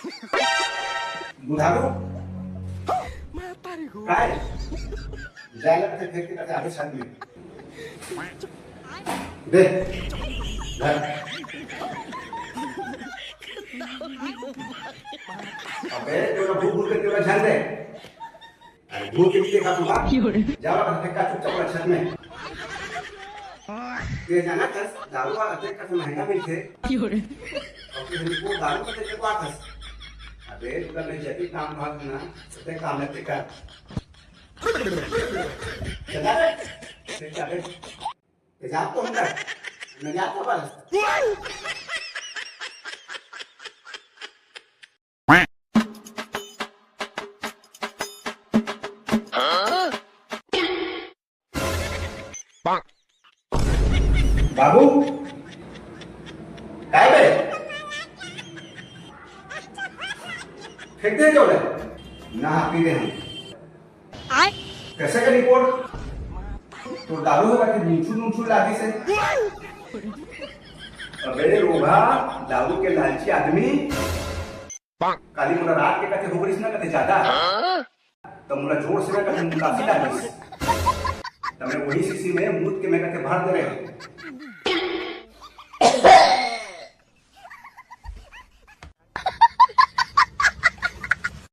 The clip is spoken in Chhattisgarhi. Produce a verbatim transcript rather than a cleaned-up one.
बुधारू, काय? जाय ला कथे फेंक के कथे आगे छत में। दे। धर। अबे, तोला भूख भूख के तोला झन दे। अरे, भूख के लिए खा तू बा। जावा, फेंका चुपचाप वाला छत में। ये जाना कस, दारू वाला अतेक कस महंगा मिलथे। अउ तू हमको दारू का देखे बात हस। अबे, तू का नहीं जल्दी काम भाग ना, ते काम है तेका। चला रे, ते चला रे। ते जा तो अंदर। मैं जा तो बस। बाबू, काय बे? फेंक दे तो ले। ना पी रहे हम। आय। कैसे का रिपोर्ट? तो दारू होगा कि नीचू नीचू लागी से। अबे रोगा, दारू के लालची आदमी। काली मोला रात के कथे हो गइस ना, कथे ज्यादा। त मोला जोर से ना कथे मुंगासी लागिस। त मैं वही शीशी में मूत के मैं कथे भर दे रहे।